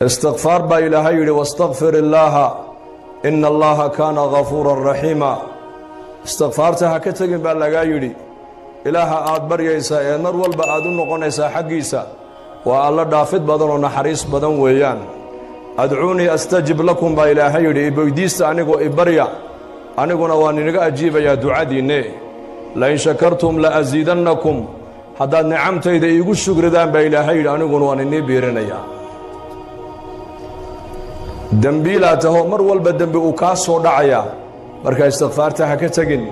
Istikfaar baa Ilaahay yidhi: "Wastakfir illaaha, ina Allaha kaana gafuuran raxiima." Istikfaarta ha ka tegin baa lagaa yidhi. Ilaaha aad baryaysaa ee mar walba aad u noqonaysaa xaggiisa waa Alla dhaafid badan oo naxariis badan weeyaan. "Adcuunii astajib lakum" baa Ilaahay yidhi. Iweydiista anigoo ibarya, aniguna waan inaga ajiibayaa ducadiinne. "Lain shakartum la asiidannakum." Haddaad nicamtayda iigu shugridaan baa Ilaahay yidhi, aniguna waan inii biirinayaa. Dembiilaa taho, mar walba dembi uu kaa soo dhacayaa, marka istikfaarta ha ka tegin.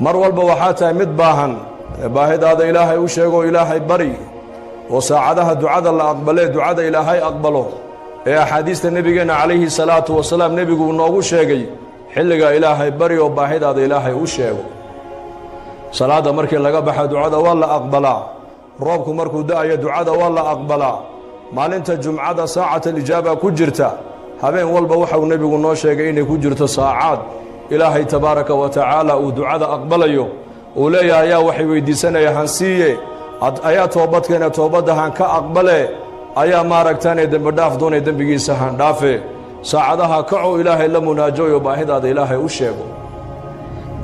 Mar walba waxaa tahay mid baahan, ee baahidaada Ilaahay u sheegoo Ilaahay bari. Oo saacadaha ducada la aqbalee, ducada Ilaahay aqbalo ee axaadiista nebigeenna calayhi salaatu wasalaam nebigu noogu sheegay, xilligaa Ilaahay bari oo baahidaada Ilaahay u sheego. Salaadda markii laga baxa ducada waa la aqbalaa. Roobku markuu da'ayo ducada waa la aqbalaa. Maalinta Jumcada saacat alijaaba ku jirta. Habeen walba waxauu nebigu noo sheegay inay ku jirto saacaad Ilaahay tabaaraka wa tacaala uu ducada aqbalayo, uu leeyahay: "Ayaa waxay weydiisanaya hansiiye? Ayaa toobadkeena toobadda han ka aqbale? Ayaa maaragtaanee dembi dhaaf doonay dembigiisa han dhaafe?" Saacadaha kaco, Ilaahay la munaajooyo, baahidaada Ilaahay u sheego.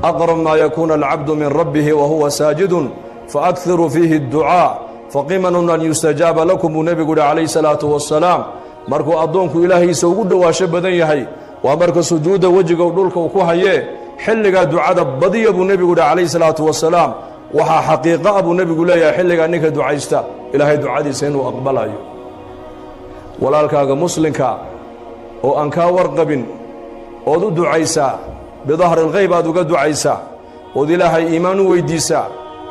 "Aqrab maa yakuuna alcabdu min rabbihi wa huwa saajidun, faakiruu fiihi adducaa, faqimanun an yustajaaba lakum" buu nebigu yihi calayhi salaatu wasalaam. Markuu addoonku Ilaahiisa ugu dhowaasho badan yahay waa marka sujuudda wejiga dhulka uu ku hayee. Xilligaa ducada badiya buu nebigu yihi calayhi salaatu wasalaam. Waxaa xaqiiqo ah buu nebigu leeyahay, xilligaa ninka ducaysta Ilaahay ducadiisa inuu aqbalayo. Walaalkaaga muslimka oo aan kaa warqabin ood u ducaysaa, bidahri alghayb aad uga ducaysaa, ood Ilaahay iimaan u weyddiisaa,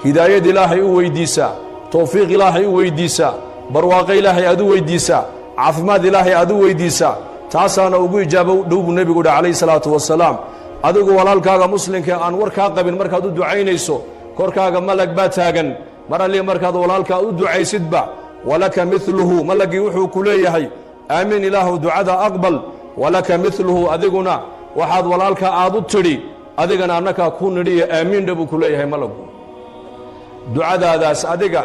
hidaayad Ilaahay u weyddiisaa, towfiiq Ilaahay u weyddiisaa, barwaaqo Ilaahay aad u weyddiisaa, caafimaad Ilaahay aad u weyddiisaa, taasaana ugu ijaabo dhow buu nebigu uhi calayhi salaatu wasalaam. Adigu walaalkaaga muslimka aan war kaa qabin markaad u ducaynayso, korkaaga malag baa taagan. Mar allii markaad walaalkaa u ducaysidba, "Walaka midluhu", malagii wuxuu ku leeyahay: "Aamiin, Ilaahu ducada aqbal, walaka midluhu." Adiguna waxaad walaalkaa aad u tidhi, adigana annakaa ku nidhiyo aamiindha buu ku leeyahay malagu. Ducadaadaas adiga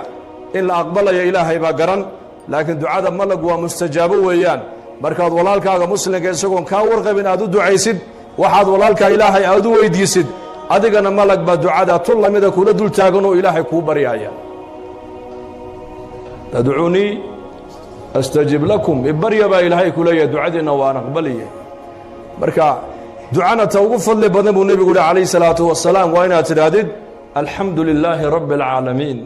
in la aqbalaya Ilaahay baa garan, laakiin ducada malagu waa mustajaabo weeyaan. Markaad walaalkaaga muslimka isagoon kaa warqabin aad u ducaysid, waxaad walaalkaa Ilaahay aad u weydiisid, adigana malag baa ducada tun lamida kula dul taagan oo Ilaahay kuu baryaaya. "Tadcuunii astajib lakum", ibarya baa Ilaahay ku leeyahay, ducadiinna waan aqbaliye. Marka ducana ta ugu fadli badan buu nebigu uhi calayhi salaatu wasalaam waa inaad tidhaahdid: "Alxamdu lilaahi rabbi alcaalamiin."